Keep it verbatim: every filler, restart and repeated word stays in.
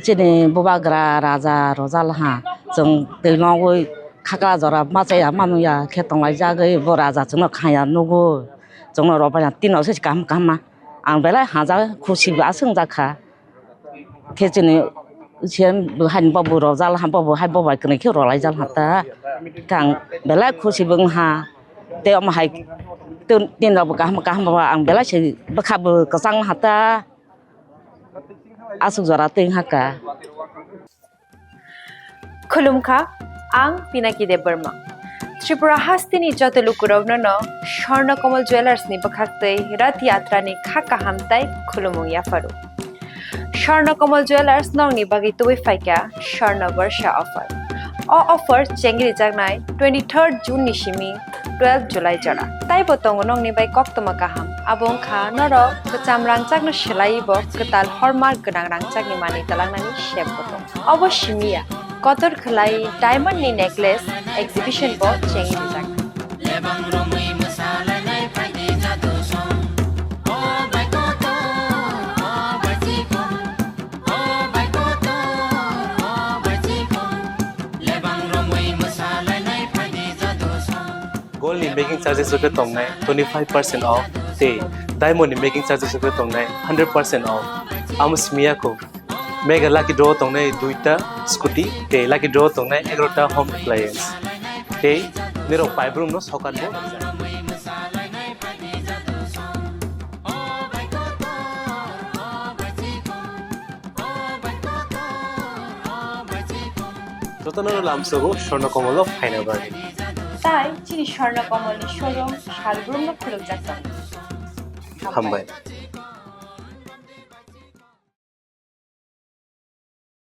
Chini bubagra raja rojal ha, chwng twi nogwi khakla jora machaya manuya khe tonglaijagwi bo raja chwngno khaya nugo, chwngno robaina tino se kaham kaham ma ang belai haja khusi bo aswk wngjakha. Khe chini siyan bo haini bobo rojal ha, bobo hai bobai kwnwi khe rolaijal ha ta. Khe ang belai khusi bo wngha. Tei omo hai tin rok bo kaham kaham bo ang belai se bwkha bo kwchang ha ta. Aswk jora twi wngha ka. Khulumkha, ang Pinaki Debbarma. Tripura hasteni joto lukurokno no Swarna Kamal Jewellers ni bwkhaktwi Rath Yatra ni kha kaham tai khulumung yapharu. Swarna Kamal Jewellers nokni bagwi tubui phaikha Swarna Barsha offer. O offer chengri jaknai twenty-third June ni simi twelve July jora. Taibo tongo nokni bai koktwma kaham. Abo wngkha norok kwcham rangchakno swlaiwi bo kwtal hormark gwnang rangchakni manwi twlangnani sep bo tongo. Obo simi ya, kotor khwlai diamond ni necklace exhibition bo chengwi rijak. Gold ni making charges rok khe tongnai twenty five percent off, tei diamond ni making charges rok khe tongnai hundred percent off. Amo simi ya kho, mega lucky draw tongnai duita scooty, tei lucky draw tongnai egarota home appliance, tei nirok paibrum no sokat bo. Jotono lamsogo Swarna Kamal o phaina bagwi. Tai chini Swarna Kamal ni showroom salbrum no khulukjak tongo. Hambai.